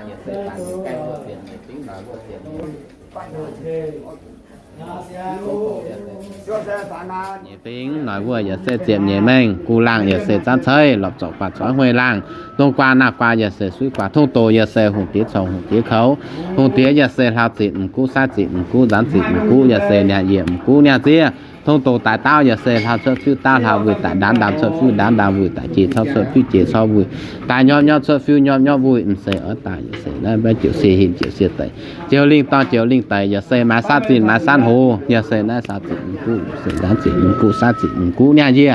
laangh yaac se baanc nyeic gaengh wuov ziepc nyeic fingx, noic wuov ziepc nyeic fingx. Nyeic fingx noic wuov yaac se ziepc nyeic mengh. Guv laangh yaac se zaanv ceix, lorpc zorc guaax coix huei laangh. Dongh guaax naaiv guaax yaac se suiv guaax tongv doz, yaac se hungh diex cong hungh diex koux. Hungh diex yaac se hlauv zitc m'guv, saiv zitc m'guv, nzanv zitc m'guv, yaac se niaa yie m'guv niaa ziex. Tongv doz daaih daauv yaac se hlauv cuotv fiuv daauv hlauv wuic daaih ndaamv, ndaamv cuotv fiuv ndaamv, ndaamv wuic daaih jiex, cau cuotv fiuv jiex, cau wuic daaih nyopv, nyopv cuotv fiuv nyopv, nyopv wuic m'seix oix daaih yaac se naaiv mbaeqv jiouc sie hinc jiouc sie deic, jiouc lingh dorngh jiouc lingh deic, yaac se maaih saatv zinh maaih saatv hoz, yaac se naaiv saatv zinh m'guv, yaac se nzanv zinh m'guv, saiv zinh m'guv niaa yie,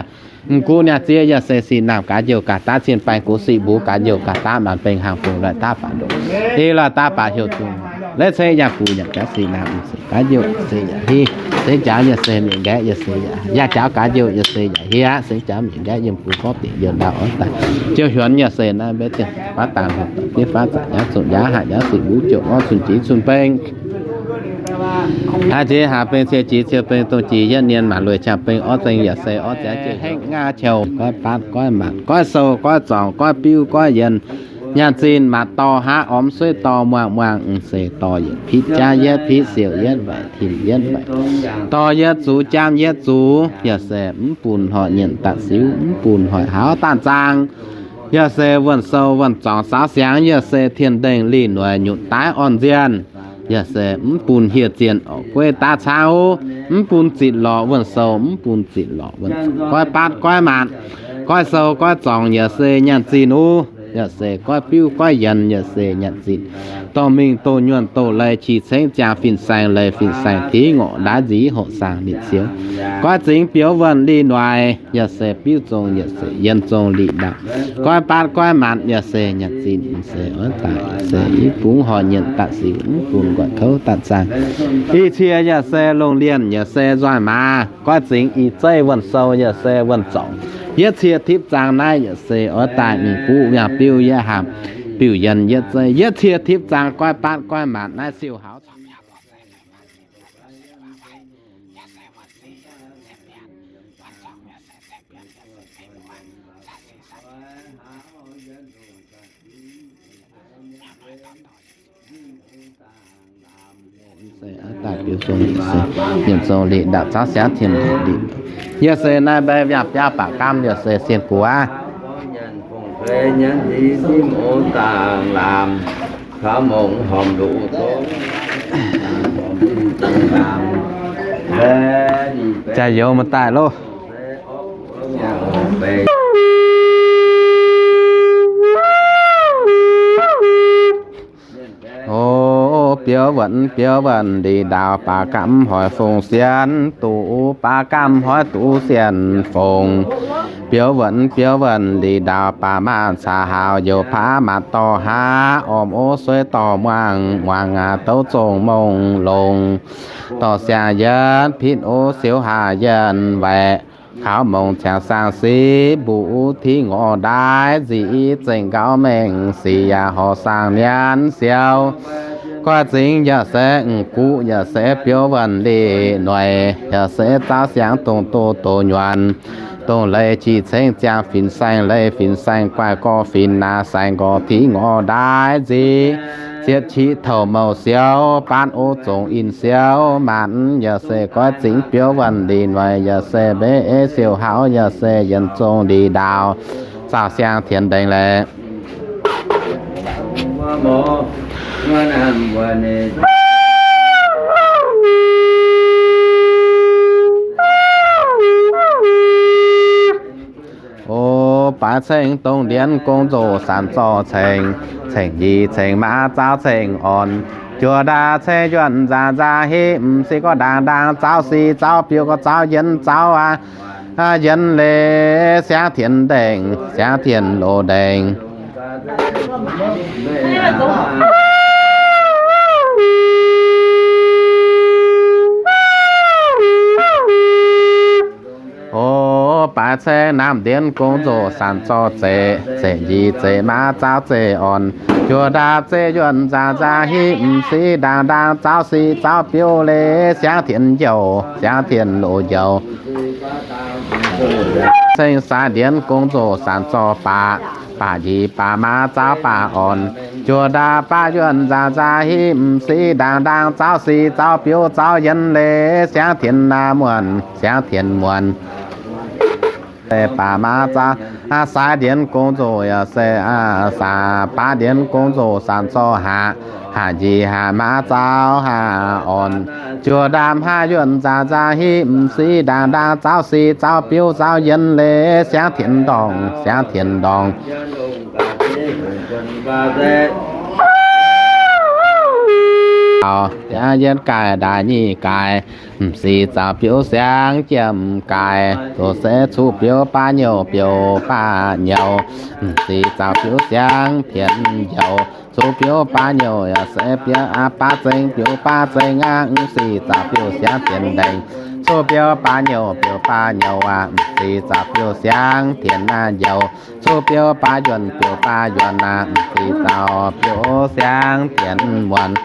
m'guv niaa ziex, yaac se sic naamh gaax njouh gaax daav cien baeng gox sic mbuv gaax njouh gaax daav maanc bengh hnaangx fungx lorh daav baac ndoqc, ei lorh daav baac heuc zungh, laiv ceix yaac guv yaac jaax sic naamh m'seix gaax njouh se yaac hiv, sengx jaax yaac se mienh nqaeqv yaac se yaac, yaac jaax gaax njouh yaac se yaac hiv aqv, sengx jaax mienh nqaeqv yiem guv gorngv dingc yiem ndau oix daaih jiouc hiuonx yaac se naaiv mbaeqv jienv baav dangh heuc dorc fiev faatv zaqc nyaauv zunh njaaux haaix nyaauv sic mbuv jouh orv zunh jiex zunh beng. Haaix jiex haaix beng cie jiex cie beng dongh jiex yietv nien maanc lueic qangx beng orv zengx yaac se orv ziangx jiex hengv ngaa qiou goiv baatv goiv maanc goiv sou goiv zorngc goiv biuv goiv yienx, nyaanh zinh maanc dorh haav ormx suiv dorh muangh muangh m'seix dorh yietc pitv jaav yietv pitv siouc yietv mbaeqc tin yietv mbaeqc dorh yietv zux jaam yietv zux, yaac se mv bun horc nyienh daaih siuv mv bun hoic hauv daanh zaang. Yaac se wuonh sou wuonh zorngc saaux siangx, yaac se tien ndengh lih noic nyutc daaih orn nzienh. Yaac se mv bun hieh zienh orqc gueiv daav caangv, mv bun zitc lorqc wuonh sou, mv bun zitc lorqc wuonh goiv baatv goiv maanc, goiv sou goiv zorngc yaac se nyaanh zinh wuov. Yaac se goiv biuv goiv yienx yaac se nyaanh zinh. Dorh mingh doh nyuonh doh leiz qiex cengx ziangh fin-saeng leiz fin-saeng dingv ngorc ndaaiv nziv hoqc saang ninh siouv. Goiv zingx biouv wuonh lih noic yaac se biuv zong yaac se yienx zong lih ndaauh. Goiv baatv goiv maanc yaac se nyaanh zinh se oix daaih se i bungx horc nyienh daaih sic mv bun nquaaic kouv daanh zaang. Ih cie yaac se longh lienh yaac se nzoih maaz. Goiv zingx ih zeiv wuonh sou yaac se wuonh zorngc. Yietv cie tipv zaang naaiv yaac se oix daaih m'guv yaac biuv yietv haamh, biuv yienx yietv zeiv. Yietv cie tipv zaang goiv baatv goiv maanc naaiv siou haux se aav daaih biux zong yaac se, yiem zong liqc ndaapc zaangv siangv tien liqc. Yaac se naaiv mbaeqv yaac biaav baac gaamv yaac se sien guaav. Jaaix youz maaih daaih loh. O, biouv wuonh, biouv wuonh, liqc ndaauh baac gaamv hoic fongc sienh duqv, baac gaamv hoic duqv sienh fongc. Biouv wuonh, biouv wuonh, liqc ndaauh baac maanc caax haaux youc paav maanc dorh haav, orm ov sueiv dorh muangh, muangh aac douv zong mongh longx. Dorh siang yietv pitv ov siouv haac yienh waeqc, kaux mongh ciangx saang siqv mbuv tiv ngorc ndaaiv nzic zengc nqauv mengh sic yaac horc saang mienv siou. Goiv zingx yaac se m'guv yaac se biouv wuonh liqc noic yaac se zaauv siangx dongh doz doz nyuonh, dongh leiz qiex cengx ziangh fin-saeng leiz fin-saeng guaih gorx fin-naav saeng nqorx tiv ngorc ndaaiv nzic ziepc qiex touc mouc siou, baanv ov zongc in siou maanc yaac se goiv zingx biouv wuonh liqc noic yaac se mbev siou hauv yaac se yienx zong liqc ndaauh zaauh siang tienx ndengx leiz. O, baaix ceng dongh ndienx gong nzoh sanc zorh ceng, ceng nyic ceng maav zaauv ceng orn. Juoz ndaam ceng yuonh nzaac nzaac hiv, m'sieqv gorngv ndaangc ndaangc zaux sic zaux biux gorx zaux yienx zaux aqv. Yienx leiz siangv tienx ndengh, siangv tienx loz ndengh. O, baaix ceng naamh ndienx gong nzoqc sanc zorqv zeqc, zeqc njiec zeqc maa zaux zeqc orn. Juoz ndaam zeiv yuonh nzaac nzaac hiv, m'sieqv ndaangc ndaangc zaux sic zaux biux leiz siangv tienx njoux, siangv tienx loz njoux. Ceng saaix ndienx gong nzoqc sanc zorqv baac, baac njiec baac maa zaux baac orn. Juoz ndaam baav yuonh nzaac nzaac hiv, m'sieqv ndaangc ndaangc zaux sic zaux biux zaux yienx leiz siangv tienx naaiv muonc, siangv tienx muonc. Baac maa zaux, saaix ndienx gong nzoqc yaac se, baav ndienx gong nzoqc sanc zorqv haac, haac njiec haac maa zaux haac orn. Juoz ndaam haav yuonh nzaac nzaac hiv, m'sieqv ndaangc ndaangc zaux sic zaux biux zaux yienx leiz siangv tienx ndorngc, siangv tienx ndorngc. Yietv gaaix ndaaih nyic gaaix, m'sieqv zaux biux siangv jiem gaaix, doqc se cuqv biux baav nyouc biux baav nyouc, m'sieqv zaux biux siangv tienx njoux, cuqv biux baav nyouc yaac se biux aqv, baav zengx biux baav zengx aqv, m'sieqv zaux biux siangv tienx ndengh, cuqv biux baav nyouc biux baav nyouc aqv, m'sieqv zaux biux siangv tienx naaiv njoux, cuqv biux baav yuonh biux baav yuonh aqv, m'sieqv zaux biux siangv tienx muonc,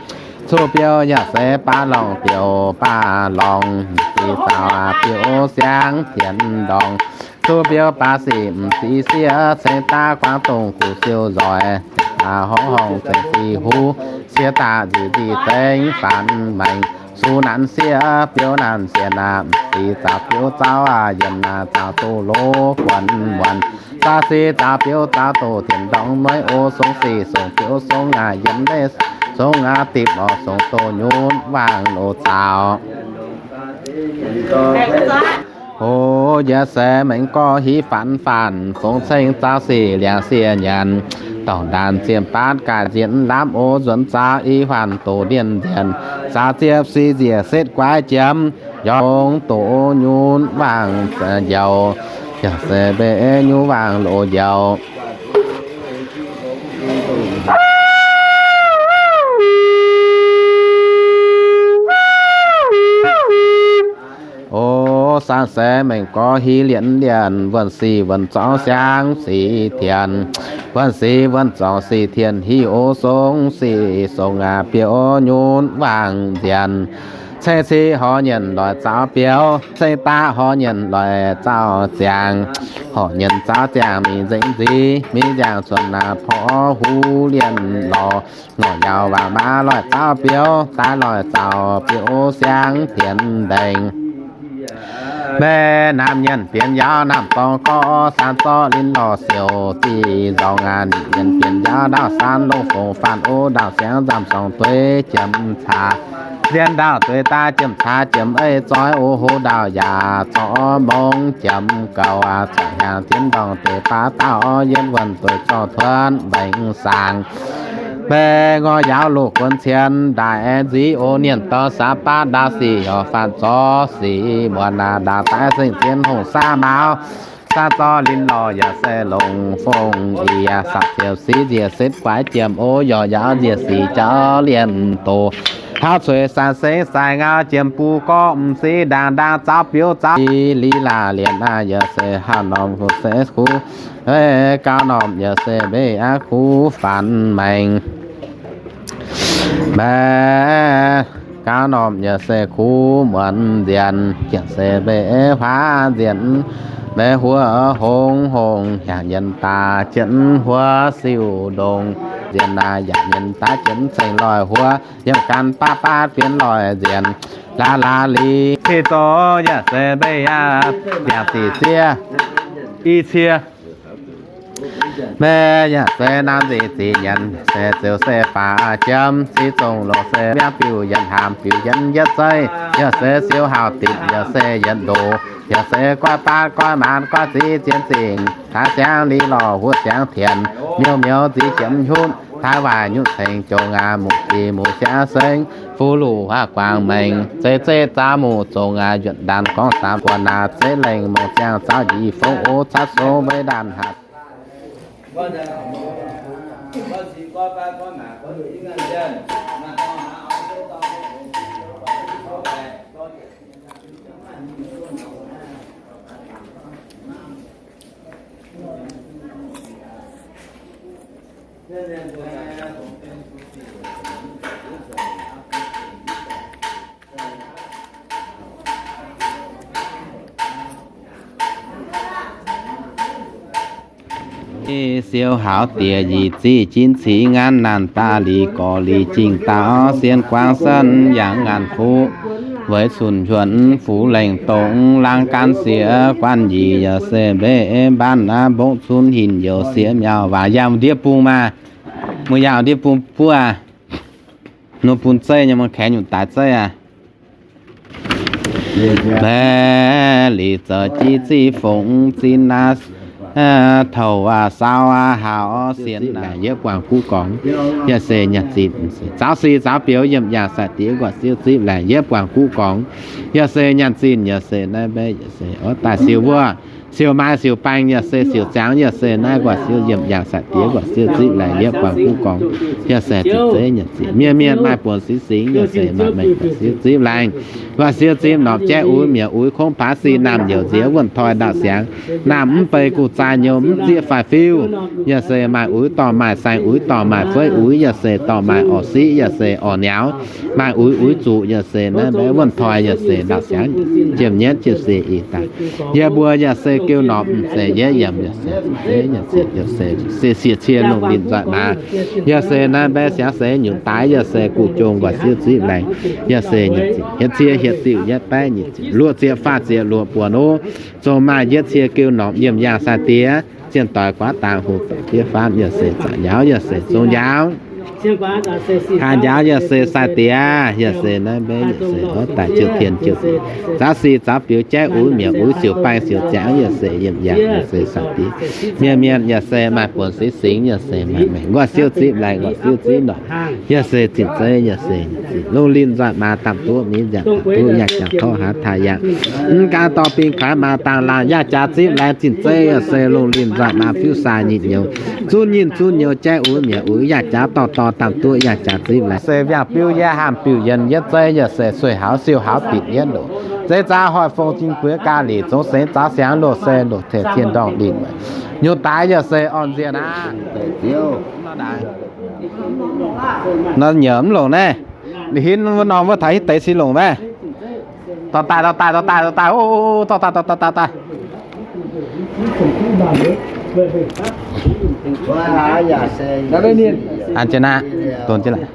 cuqv biux yaac se baav lorngc biux baav lorngc, m'sieqv zaux biux siangv tienx ndorngc, cuqv biux baav sic m'sieqv sieqv ceng daav guangc dongh guv siou nzoih, daaih horngv horngh zengc sic huv, sieqv daaih nzic nzic dengv faanx maengx, suv naanc sieqv biux naanc sienx aqv, m'sieqv zaux biux zaux aqv, yienx aqv zaux duqv loz guonx muonc, zaux sic zaux biux zaux doqc dienx ndorngx mueiz o, songx sic songx biux songx aqv, yienx leiz songx aqv, dipc orqc songx doqc nyunc wangc loz zaux. O, yaac se mengh gorx hiv faanx faanx, fongx ceng zaux sic liangx siec nyanc, dorngc ndaanx ziemx baatv gaax nzienx lamh o, nzuonx zaux i huaanh doqc lienh nzienx, zaux ziepc sic nziec setv guaix jiem, yaac fongx doqc nyunc wangc njoux, yaac se mbeix nyunc wangc loz njoux. O, san se mengh gorx hiv lienh lienh, wuonh sic wuonh zorngx siangv sic tienx, wuonh sic wuonh zorngx sic tienx hiv o, songx sic songx aqv, biux nyunc wangc nzienx. Ceng sic horc nyienc loic zaux biux, ceng daav horc nyienc loic zaux ziangx. Horc nyienc zaux ziangx mingh nzengc nzic, mingh ziangx cuotv naaiv porv huv lienh lorz. Ngorc yaac wangc maa loic zaux biux, daaih loic zaux biux siangv tienx ndengh. Maiv naamh nyienc bienx yaauv naamh dorngx gorx, san zorqv linh lorh siouc diqc nzorngx aqv. Ninh nyienc bienx yaauv ndaauv san longx fongc faanh o, ndaauv siangx nzamv sorng dueiv jiem caax. Nzien ndaauv dueiv daav jiem caax jiem ei zoih o, hlo ndaauv yaac zorqv mongx jiem gouv aqv. Zorqv hnyangx jienv ndorngx deix baav daauh yietv wuonh dueiv zorqv tuonv mbaengx saangx. Maiv ngorc yaauv loz guonx cien ndaaic nziv o, nienh dorh saax baav ndaauv sic horc faanh zorqv sic muonc aqv. Ndaauv daaih zengc zien hongh saav mauz, saav zorqv linh lorh yaac se longx fongc ih aqv. Sapc ziepc sic nziec setv guaix jiem o, yorc yaauv nziec sic jauv lienh doz. Tauv cueix san sengx sai ngau jiem buv gorqv, m'sieqv ndaangc ndaangc zaux biux zaux li laah lienh aqv. Yaac se haav norm fu se kuv, gauv norm yaac se mbeix aqv kuv faanx maengx. Maiv gauv norm yaac se kuv muonz nzienx, jiex se mbeix huaav nzienx. Maiv huov hongx hongx yaac nyienx daaih jienv huov siou ndongx. Nzienx naaiv yaac nyienx daaih jienv ceng loih huov, yiem gan baav baatv bienx loih nzienx. Laav laav li sic zoux yaac se mbeix aqv, ndiangx sic ziev i cie. Maiv yaac se naamh nzic zic nyanc, se ziouc se faaux jiem, sic zongh longc se miangv biux yienx haamz biux yienx yietv zeiv, yaac se siou hauh dipc yaac se yienx ndoz, yaac se goiv baatv goiv maanz goiv ziv zien zingh, taaix siangv li lorh huov siangv tienx, miuc miuc ziv jiemx hunv, Taiv waaic nyutc tengx jongx aqv, muqv jiex muqv siangv sengv, fuqv luqc huaav guangc maengx, zeiv zeiv zaux muqc zongx aqv, yuoqc ndaanx gorngv daaih buonc naaic zeiv lengh, mongh ziangh zaux njiec fongv ov, caqv sou mbeix ndaanh hatc. Siou haux diex yic ziqv jinv cingx ngaanv naanc daaih liz gorx liz jingh daaih orv sien guangv sanv yangh ngaanc fuqv, weic cunc njuonc fuqv lengh dongh laangz gaanv siex guanh yic yaac se mbeix mbaanv aqv, mbongv cunv hinc youc siex miauh waac yangh ndiev bung maah. Muoz-yaauh ndiev bung buov, nor bun zeiv nyei, muoz-kaeqv nyungc daaih zeiv aqv. Baeqv lic zoux jiv ziv fongx zinh aqv, touc aqv, saau aqv, haux sienx naaic yietv guangc guv gorngx, yaac se nyanc zinh. Zaux sic zaux bieux yiem yangh sai-diex nquaah siouv zipv laengz yietv guangc guv gorngx, yaac se nyanc zinh, yaac se naaiv mbaeqv, yaac se oix daaih siouc wuov, siouc maaiz siouc baeng, yaac se siouc ziangx, yaac se naaiv nquaah siouv yiem yangh sai-diex nquaah siouv zipv laengz yietv guangc guv gorngz, yaac se zinh zeiv nyanc zinh. Mienh mienh maaih buonc singx singx, yaac se maaih maengc nquaah siouv zipv laengz, nquaah siouv zipv norqc jaiv uix mietc uix kongv paav sic naamh youc nziex wuonh toi ndau-siangx. Naamh mv bei guv zaaih nyouz mv zieqv faix fiuv, yaac se maaih uix dorh maaih saeng uix dorh maaih fueiv uix, yaac se dorh maaih orqc siqv, yaac se orqc niauz, maaih uix uix zuqc, yaac se naaiv mbaeqv wuonh toi, yaac se ndau-siangx jiem nyietv jiepv se ih daaih. Yie mbuo yaac se geu norqc m'zeic yietv yiem, yaac se zinh zeiv nyanc zinh, yaac se se siec cie lungh linh nzoih maaz, yaac se naaiv mbaeqv siangx seix nyungc daaih, yaac se guv jong nquaah siouv zipv laengz, yaac se nyanc zinh hietc cie hietc diuh yietv baeqv nyic zinh luoqc ziepc faah ziepc luoqc buonc ov. Zong maaih yietv cie geu norqc yiem yangh sai-diex, zienh doix guaav dangx hoc doic fiev faanv, yaac se zaqc njaaux, yaac se zong njaaux, aa njaaux, yaac se sai-diex, yaac se naaiv mbaeqv, yaac se oix daaih jiouv tien jiouv diex, zaux sic zaux bieux jaiv uix mietc uix siouc baeng siouc ziangx, yaac se yiem yangh, yaac se sai-diex. Mienh mienh yaac se maaih buonc singx singx, yaac se maaih maengc nquaah siouv zipv laengz, nquaah siouv zipv norqc, yaac se zinh zeiv, yaac se lungh linh nzoih maaz, daamh duqv miv nziaauc, daamh duqv yangh jaax torv haaix taaih yangh. Mv gaengh dorh bingx kuaix maaz dangh laangh yaac jaax zipv laengz, zinh zeiv yaac se lungh linh nzoih maaz, fiuv-saah nyinh nyouz, zunv nyinh zunv nyouz, jaiv uix mietc uix, yaac jaax dorh dorh, daamh duqv yaac jaax zipv laengz, se viangh biuv yietv haamh biuv yienh yietv zeiv, yaac se sueih haux siouh haux dipc yietv ndoqc, zeiv zaav hoic fong jing bueix gaax lic zongx seix zaux siangx loz se loz tengx tien ndorngh linh nyungc daaix, yaac se orn nziex aqv. Nor nyouc mv longc naaiv, ninh hinv wuov norm wuov taux hitv deix sin longc maiv? Dorh daaih, dorh daaih, dorh daaih, dorh daaih, o, dorh daaih, dorh daaih, dorh daaih. An jienv aqv, donx jienv laaix.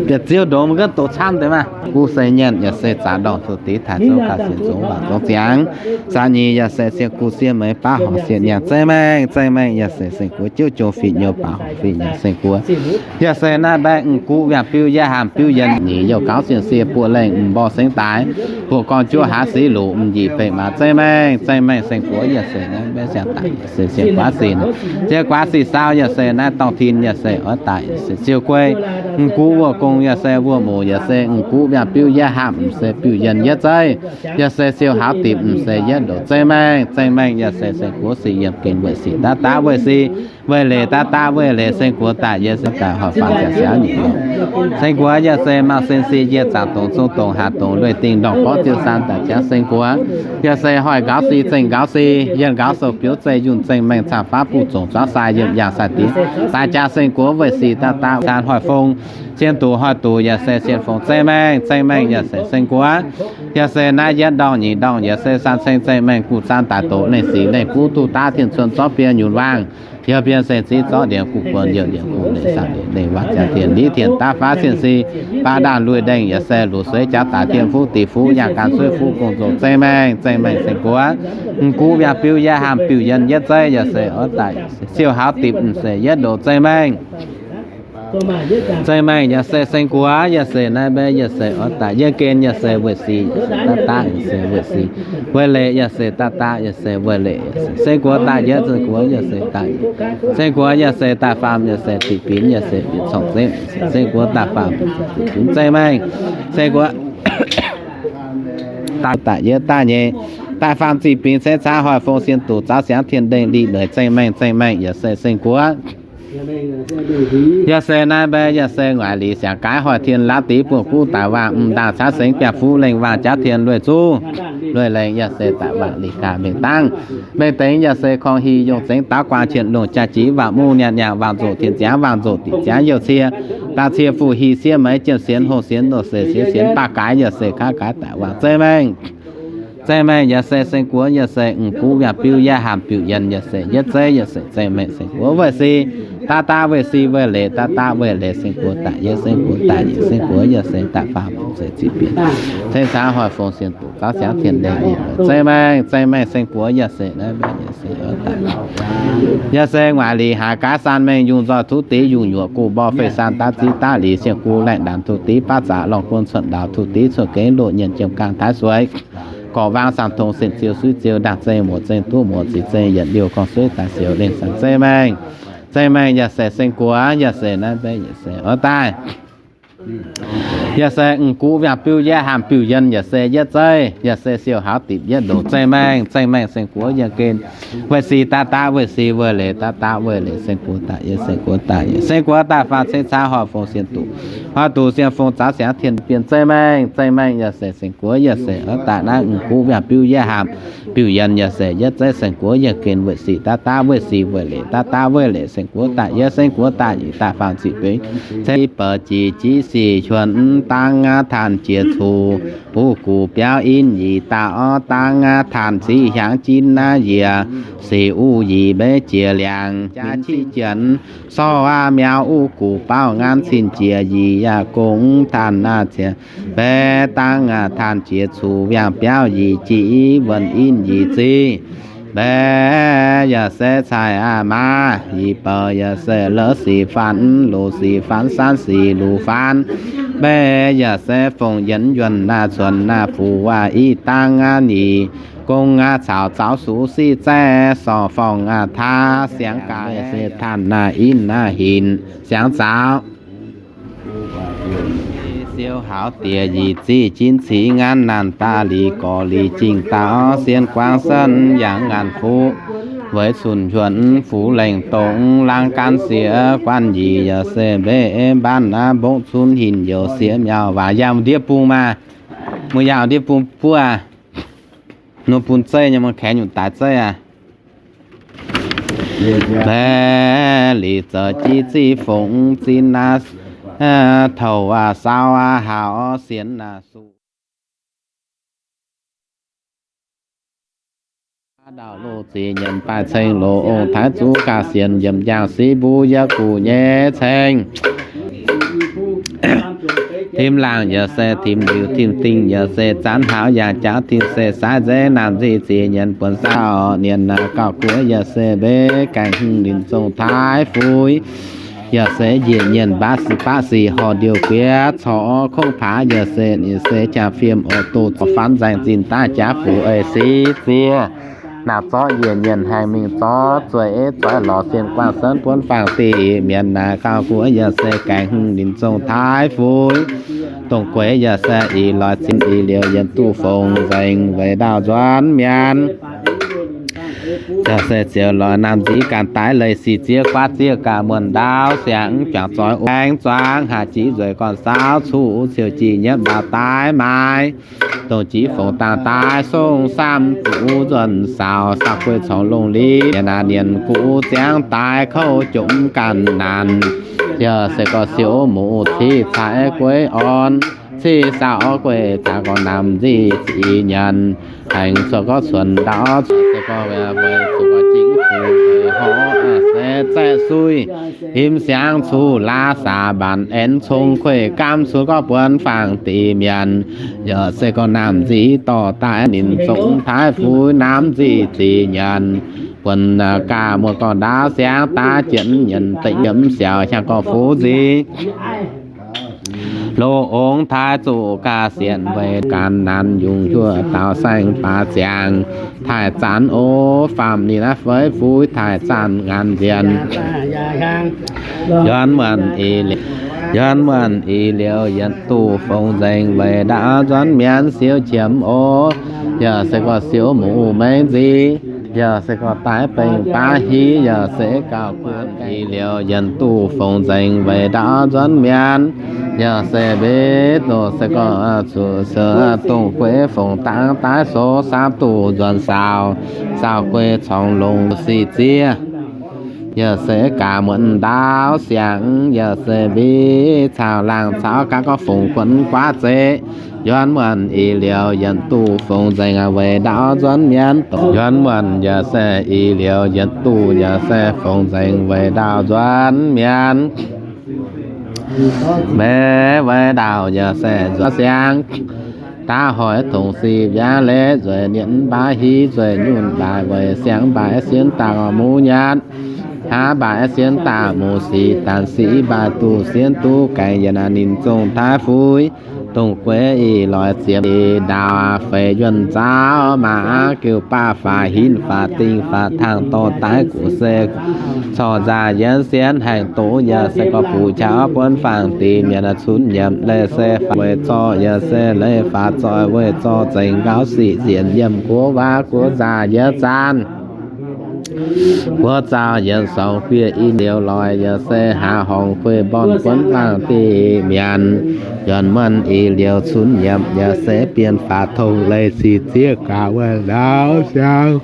Bieqc ziouv ndongx maiv gengh doz camv deix maah. Guv se nyanc yaac se zaax ndorngh zuqc deix taaix zouv gaax sienx zongx waac zongx ziangx. Zaqc nyic yaac se sienx guv siev meix baav horc sieqv nyaanh zeiv maengh, zeiv maengh yaac se seng guoqv jiuv jong fih nyouz baav horc fih nyaanh seng guoqv. Yaac se naaiv mbaeqv m'guv viangh biuv yietv haamh biuv yienh nyic youh gaux sienh sie buoqv lengh m'nqorngv sengx daaix, buoqv gorngv juov haaix siqv luqc m'nyic beiv maaz zeiv maengh, zeiv maengh seng guoqv yaac se naaiv mbaeqv siang daic yaac se sienx guaav sic, sienx guaav sic saau yaac se naaiv dorngh tin yaac se oix daic yaac se siou guei. M'guv wuov gong yaac se wuov moc yaac se m'guv viangh biuv yietv haamh m'se biuv yienh yietv zeiv, yaac se siou haaix dipc m'se yietv ndoqc zeiv maengh, zeiv maengh yaac se seng guoqv sic yiem gengh weic sic daav daav weic sic, weic leiz daav daav weic leiz seng guoqv daic yaac se daic hoic faanv ziangx siangx nyeic. Seng guoqv yaac se mangc sen si yie zaangc dongc zong dongc haac dongc lueiz dingh ndorngh borv ziouc saan daaih jangx seng guoqv. Yaac se hoic nqaaux si zengh nqaaux si, yienh nqaaux sou biouv zeiv yunh zengh maengh cang baav buv zongc zuangx sai yiem yangh sai diex daaih jaax seng guoqv weic sic daav daav saan hoic fong, sien duqc hoic duqc yaac se sien fong zeiv maengh, zeiv maengh yaac se seng guoqv. Yaac se naaiv yietv ndorngh nyic ndorngh yaac se saan ceng zeiv maengh guv zaan daaih doqc lengh sic lengh buv duqv daav tien cuon zorqv biei nyunc waangh, yaac biei se ziv zorqv ndiemx guv buonc youh ndiemx guv leiz saang ndiemx lengh waac jaax tien liv tien daav faav sienh si, baav ndaanh luic ndengh yaac se luc sueiv jaax daaih tien fuqv diqc fuqv yangh gan sueiv fuqv gong zoh zeiv maengh, zeiv maengh seng guoqv. M'guv viangh biuv yietv haamh biuv yienh yietv zeiv yaac se oix daic siou haaix dipc m'se yietv ndoqc zeiv maengh. Zeih maengh yaac se seng-guoqv, yaac se naaiv mbaeqv, yaac se oix daaih yie gen, yaac se weic sic, daav daav yaac se weic sic, weic leic yaac se daav daav, yaac se weic leic, seng-guoqv daaih yietv, seng-guoqv yaac se daaih, seng-guoqv yaac se daaih faam, yaac se ziqc binc, yaac se bieqc corngh zengv, seng-guoqv daaih faam, zeih maengh, seng-guoqv daaih, daaih yietv daaih nyeic, daaih faam ziqc binc ceix caax hoic fongc sienx duqv zaux siangx tien ndengh liqc lueic zeih maengh, zeih maengh yaac se seng-guoqv. Yaac se naaiv mbaeqv, yaac se nguaaic liqc siangx gaaix hoic tien laav dix buoz guv daaih waangh m'ndaangc caav sengx biaav fuv lengh waangh jaav tien lueic zuqv, lueic lengh yaac se daaih waangh liqc gaax mengh dangv. Mengh dengx yaac se korngh hih yongh zengx daav guaang qienx longc jaa-jix waangh muv nyaanh nyaanh waangh nzoqc tien ziangx waangh nzoqc diqc ziangx youh cie, daaih cie fuqv hih siev meix jiem sienx hongh sienx ndoh seix siev sienx baac gaaix yaac se kaav gaaix daaih waangh zeih maengh. Zeih maengh yaac se seng-guoqv, yaac se m'gux wiangh biuv yaac haamc biuv yienh, yaac se yietv zeiv, yaac se zeih maengh seng-guoqv weic sic, daav daav weic sic weic leic, daav daav weic leic seng-guoqv daaih yietv, seng-guoqv daaih yietv, seng-guoqv yaac se daaih faam, se ziqc binc, ceix caax hoic fongc sienx duqv zaux siangx tien ndengh liqc lueic zeih maengh, zeih maengh seng-guoqv yaac se naaiv mbaeqv yaac se oix daaih, yaac se nguaaic liqc haaix gaax saan mengh yungh nzoih tuv dix yungh nyuoqc guv mborh fei saan daav ziv daav liqc sieng guv laengh ndaamv tuv dix baav zaqc lorngh guon cuotv ndaaux tuv dix cuotv gengh loz nyienh jiem gaangh taaix sueix gorqv-waang saamv tongx seng ziou suiv ziou ndaangc zengh muoz zengh duqv muoz ziqc zengh yietc liouh gorngv suiv daaih siouc lengh saangx zeih maengh. Zeih maengh yaac se seng-guoqv, yaac se naaiv mbaeqv yaac se oix daaih, yaac se m'gux wiangh biuv yaac haamc biuv yienh, yaac se yietv zeiv, yaac se siou haux dipc yietv ndoqc zeih maengh, zeih maengh seng-guoqv yaac gen, weic sic daav daav weic sic weic leic daav daav weic leic seng-guoqv daaih yietv, seng-guoqv daaih yietv, seng-guoqv daaih faam ceix caax hoic fongc sienx duqv, hoic duqv sienx fongc zaux siangx tien bienh zeih maengh, zeih maengh yaac se seng-guoqv yaac se oix daaih naaiv m'gux wiangh biuv yaac haamc biuv yienh, yaac se yietv zeiv seng-guoqv yaac gen weic sic daav daav weic sic weic leic daav daav weic leic seng-guoqv daaih yietv, seng-guoqv daaih yietv daaih faam ziqc binc ceix bouc jiex jiv sic huonx dangv aav taanh jiex cuc, uv guc biauv in yie daaih orv dangv aav taanh ziqc hiaangx jin naaiv yie, sic uv yie mbeiv jiex liangx jaax qiex jienv sorv aav miauv uv guc baauh nganv cin jiex yie yaac gong taanh naaiv ziex mbaeqv dangv aav taanh jiex cuc wiangh biauv yie jiv wuonh in yie ziqc mbaeqv yaac se cai aav maaz yie bouc yaac se la'sic faanv luc sic faanv saanv sic luc faanv mbaeqv yaac se fongc yienx yuonh naaiv cuonx naaiv fuqv waac i dangv aav nyeic gong aav caux zaux suqv siqv zaeqv sorng forng aav taav siangx gaax se taanh naaiv in naaiv hinc siangx zaux siou haux diex yie ziqc jin ciqv nganv naanc daaih liqc gorx liqc jingh daaih orv sien guangv senv yangh ngaanc fuqv weic cunc huonx fuqv lengh dongh laangh gaanv siex guanh yie yaac se mbeqv mbaanv naaiv mbongv cunv hinc youc siex miauh waac yangh ndiev bung maah. Muoz yangh ndiev bung buov. Nor bun zeiv nyei, mangc kaeqv nyungc daaih zeiv aqv. Baeqv liqc zoux jiv ziqv fongc zinh aav, touc aav saauv aav haaux sienx aav suqv. Ndau loz ziec nyienc baaih ceng loz ong-taaix zuqv gaax sienx yiemc njang siqv mbuo yie guv nyei ceng. Tim laangh yaac se tim liuz tim dingh yaac se zanv hlauv yangh jaax tim se saaix nzengc naamh nzic ziec nyienc buonc saauv nienx naaic gauh guoqv yaac se mbeqv gaengh hmz linc zong taaix fuix. Yaac se njiec nyienc baav sic baav sic horh ndiouh guieqv corc kongv paax yaac se ninh se jaa fiem oix doh zorc faanv nzaeng zinh daaih jaav fuix eix siqv ziex. Naaic zorqv njiec nyienc haengh mingh zorqv zueih ei zoix lorz sien guanh senv buonv faang dih mienx naaic gauh guoqv yaac se gaengh hmz linc zong taaix fuix. Dongh gueix yaac se ih loix cin ih liouh yienx duqv fongc nzengc weic ndaauh nzuonx mienx. Yaac se ziouc loix naamh nziv ganh daaih leiz sic ziex guaav ziex gaax muonh ndaauv siangx juangc zoix aengx zuangx haac jiv nzueic gorn saauv cuqv ciouv jiex nyietv mbaauh daaih maaiz. Dongh jiv fongc dangh daaih song saamv guv nzuonx saaux saah gueix corngh longh liv, yaac naaic nienx guv ziangx daaih kouv jomc ganh naanc. Yaac se gorx siouv muc ciqv caaix gueix orn, ciqv saauv gueix caaix gorx naamh nzic zic nyanc. Haengx cuotv gorx cuonx ndaauv cuotv se gorx weic cuotv gorx jingv fuc horv se zaeqv suiv, himv siangx cuqv laav saax mbaanc aengx cong kueiv gaamv cuotv gorx buonv faang dih mienx. Yaac se gorx naamh nziv dorh daaih ninh zong taaix fuix naamh nzic zic nyanc. Buonc gaax muoz-gorx ndaauv siangx daav jienv nyienz deic yiem siaaux hiaang gorx fuv nziex. Loz-ongx taaix zuqc gaax sienx weic ganh naanc yungz hiuv daaux saeng baax ziangx taaih zaanv o, faam ninh naaiv feix fuix taaih zaanv ngaanc nzienh. Yuonx muonc ih liuz, yuonx muonc ih liuz yietc duqv fongc nzengc weic ndaauv nzuonx mienv siou qiemx o. Yaac se gorx siou muoz maengx nziex, yaac se gorx daaih bengx baav hiv, yaac se gauh guanh ih liuz yietc duqv fongc nzengc weic ndaauv nzuonx mienv. Yaac se mbiv doz se gorx zuqc se dongh gueix fongc dangv daaih soux saamv duqv nzuonx saaux, saaux gueix corngx longx sic zieqv. Yaac se gaax muonc ndaauv siangx, yaac se mbiv caux laangh caux gaax gorx fongc guonv guaav zeqv. Yuonx muonc ih liuz yietc duqv fongc nzengc weic ndaauv nzuonx mienv. Yuonx muonc yaac se ih liuz yietc duqv yaac se fongc nzengc weic ndaauv nzuonx mienv. Maiv weic ndaauv yaac se nzuonx siangx. Daav hoic tongx sic mbiaangx leiz nzueic nienv mbaaix hiv nzueic nyunc mbaaix weic siangx mbaaix sienx daaih muv nyaatv. Hnangv mbaaix sienx daaih muv sic daaih sic mbaaix duqv sienx duqv gaengh yienc ninh zongh taaix fuix. Dongh gueix ih loix ziepc ih ndaauv feix yuonh nzauv maaz giuv baav faix hinv faix dingh faix tangh dorh daaih guv se corc nzaac yienx sienx haengh doz yaac se gorx buc qaqv buonv faang dingh mienh cunx nyiemc leiz se faix weic zorqv yaac se leiz faix zoih weic zorqv zengc nqauv sic nzienc yiem guoqv waac guoqv nzaac yietc zaanv. Guoqv zaux yietc sorngx fiev in liuz loix yaac se hlaax horngh kuiv mborn buonv faang dingh mienh. Yuonx muonc ih liuz cunx nyiemc yaac se bienh faatv tongx leiz sic zieqv gaax wuov ndaauv siangx.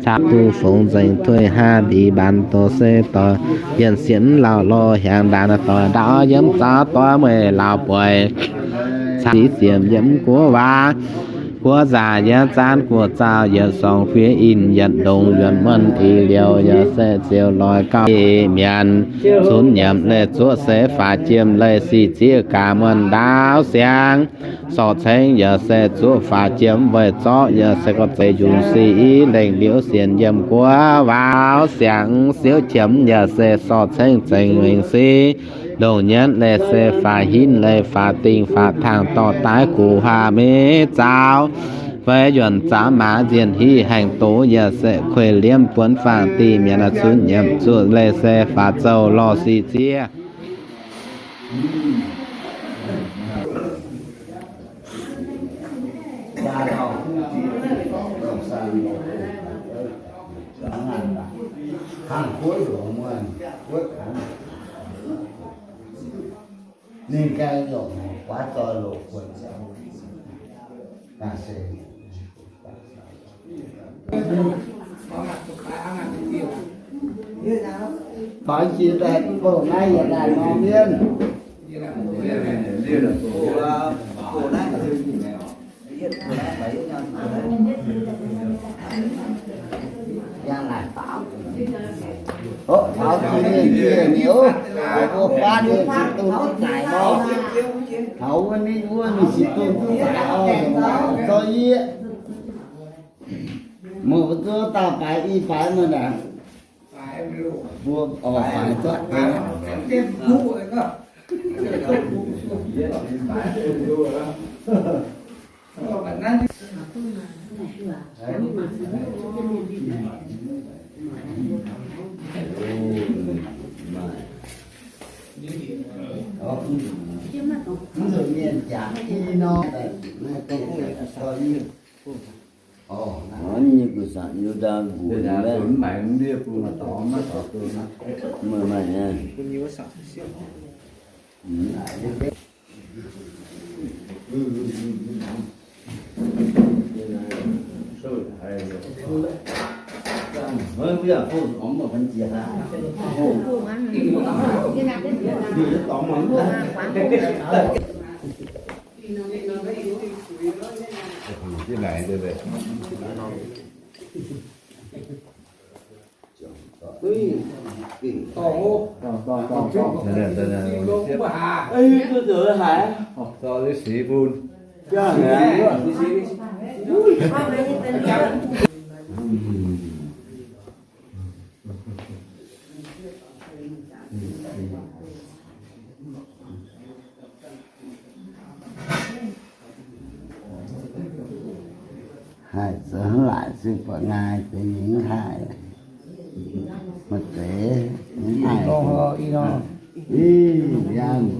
Caqv duqv fongc nzengc tuix hnangv mbic mbaanx doz se doix yienc sienx lauh lorh hiaangx ndaanx doix ndaauv yiem zaux doix mueiz lauh bueix. Caqv sic ziemx yiem guoqv waac guoqv nzaac yietc zaanv guoqv zaux yietc sorngx fiev in yietc ndongx yuonx muonc ih liuz yaac se ziouc loix gauh mienh cunx nyiemc leiz zuoqv se faatv jiem leiz sic zieqv gaax muonc ndaauv siangx. Sorc cengx yaac se zuoqv faatv jiem weic zorqv yaac se gorx zeiz yungz sic i lengh liuz sienx yiem guoqv waac siangx siouv qiemx yaac se sorc cengx zengc wengc sic ndongc nyienv leiz se faatv hinv leiz faatv dingh faatv tangh dorh daaih guv haav meiv zaux feix yuonc zaux maaz nzienh hiv haengh doz yaac se kueiv liemh buonv faang dingh mienh cunx nyiemc zuqv leiz se faatv zouh lorh sic zieqv. Ninh ganh longc guaav zoih loc buonc ziangx. Baengh jiex daaih bouh naaiv yietc laanh norm mienh. Taux jiex mienh jiex niuz, mbuo faatv mienh ciex dongh duqv zaaic nor. Taux wuov ninh wuov mienh ciex dongh duqv zaaic oc, zorqv yie. Mbuo zuov dauh baaix i baaix mienh aah. Mbuo oix baaix zuov. Meih maaih aqv. Haih zoux hnangv naaic se buatc nqaai deix mingh haih. Maaih deix mingh haih. Ih, yangh.